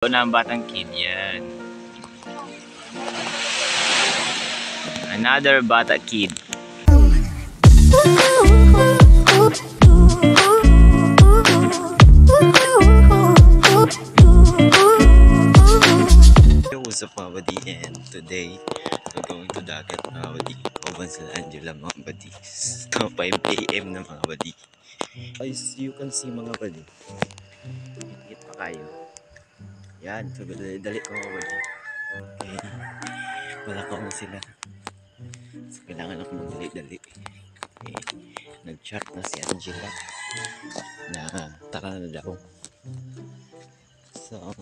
Na ang batang kid yan. Another bata kid. Yo, what's up, mga buddy? And today, we're going to dagat, mga buddy. Kauban sila Angela, mga buddy. So, 5 a.m. na, mga buddy. As you can see, mga buddy, init pa kayo. Yan, so dali-dali ko, mga buddy. Okay, wala ko sila. So, kailangan ako magdali-dali. Okay, nag-chat na si Angela na tara na daw. So,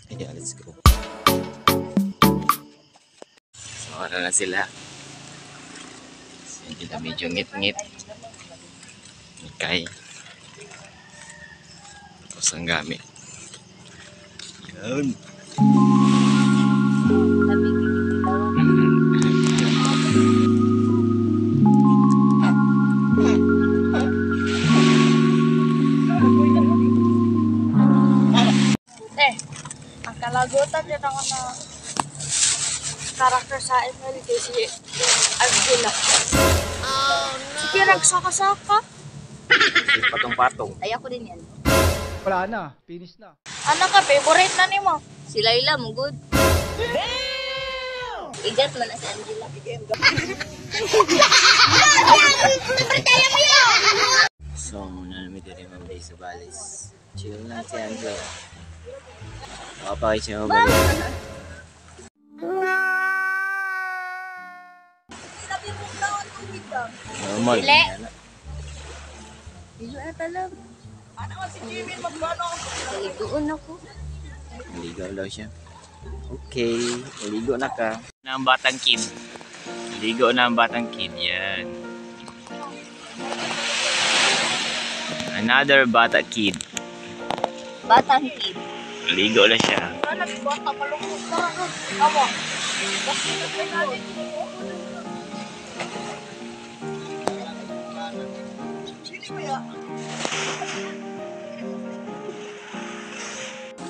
yeah, let's go. So, wala na sila. Si Angela medyo ngit-ngit. Okay. Tapos ang gamit. Yan. Eh, ang kalagutan din ako na karakter sa ML kay si Angela. Oh, no. Sige, nagsaka-saka. Patong-patong. Ay, ako din yan. Wala na, finish na. Ano ka, favorite na nimo? Si Laila, mo good. Damn! Ijat man na si Angela. So, muna namin dito yung mabay sa balis. Chill lang si Angela. Makapakit siya mabalik. Normal. Dili. Dili na talag. Ano si Jimin magbano? Paliguon ako. Maligaw daw siya. Okay, maligo na ka. Na ang batang kid. Maligo na ang batang kid. Yan. Another bata kid. Batang kid. Maligo na siya. Wala na, bata, malungkot na. Amo.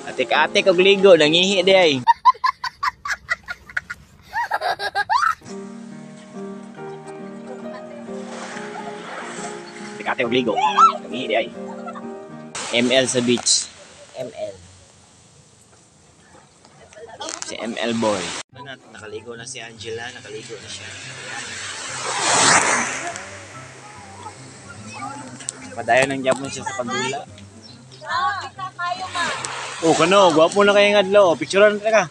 Atik-atik og ligo, nangihi di ay. Atik-atik og ligo, nangihi di ay. ML sa beach. ML. Si ML boy. Nakaligo na si Angela, nakaligo na siya. Padayon ng japon siya sa pagdula. Oh, kano, gwapo na kayo ng adlaw. Picturean na ka.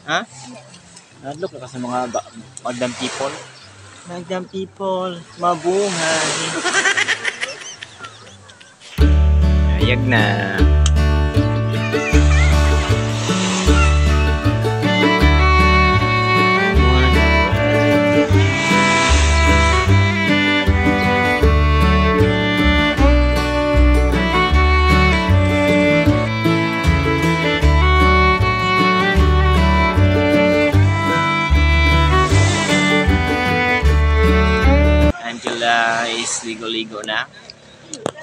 Ha? Adlaw ka sa mga madam people. Madam people, mabuhay. Ayag na. Angela is ligo-ligo na.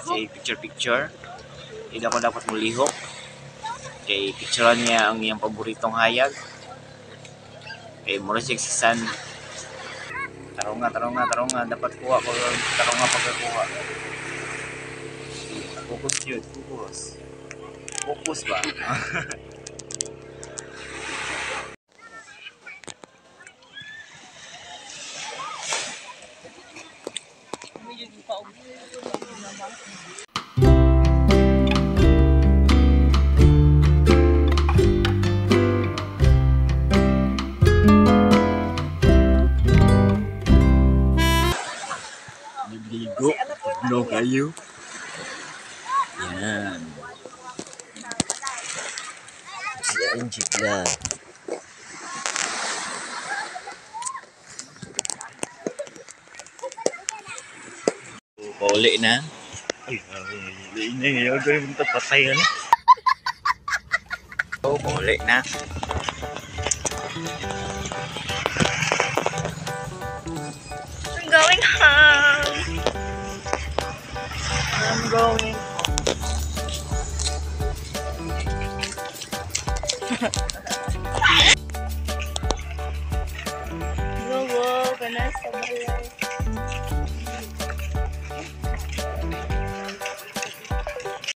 Si picture-picture. Hindi ako dapat mulihok. Kay picturean niya ang iyang paboritong hayag. Kay mura siya si San. Taronga, taronga, taronga. Dapat kuha ko. Taronga pagkakuha. Focus yun. Focus. Focus ba? Ligo. No kayo. Yan. Si Angela. Pauli na. Ay, uli na. Gawin mo patay na. Oh, pauli na. I'm going home. I'm going. Go, go, kana sa balay.